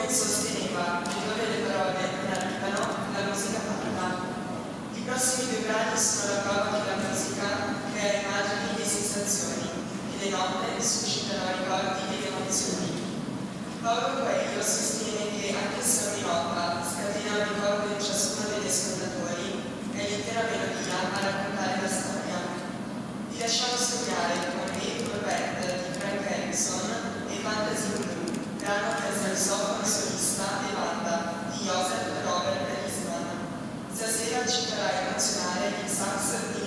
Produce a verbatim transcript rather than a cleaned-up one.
Sosteneva che dove le parole non arrivano, la musica parla. I prossimi due brani sono la prova che la musica crea immagini e sensazioni, che le note suscitano ricordi ed emozioni. Paolo Coelho sostiene che anche se ogni nota scatena un ricordo in ciascuno degli ascoltatori, è l'intera melodia a raccontare la storia. Vi lasciamo sognare con Leave Your Bed di Frank Erikson e Fantasy Blue, brano per saxofono solista e banda di Joseph Robert Eismann. Stasera ci farà emozionare il sax di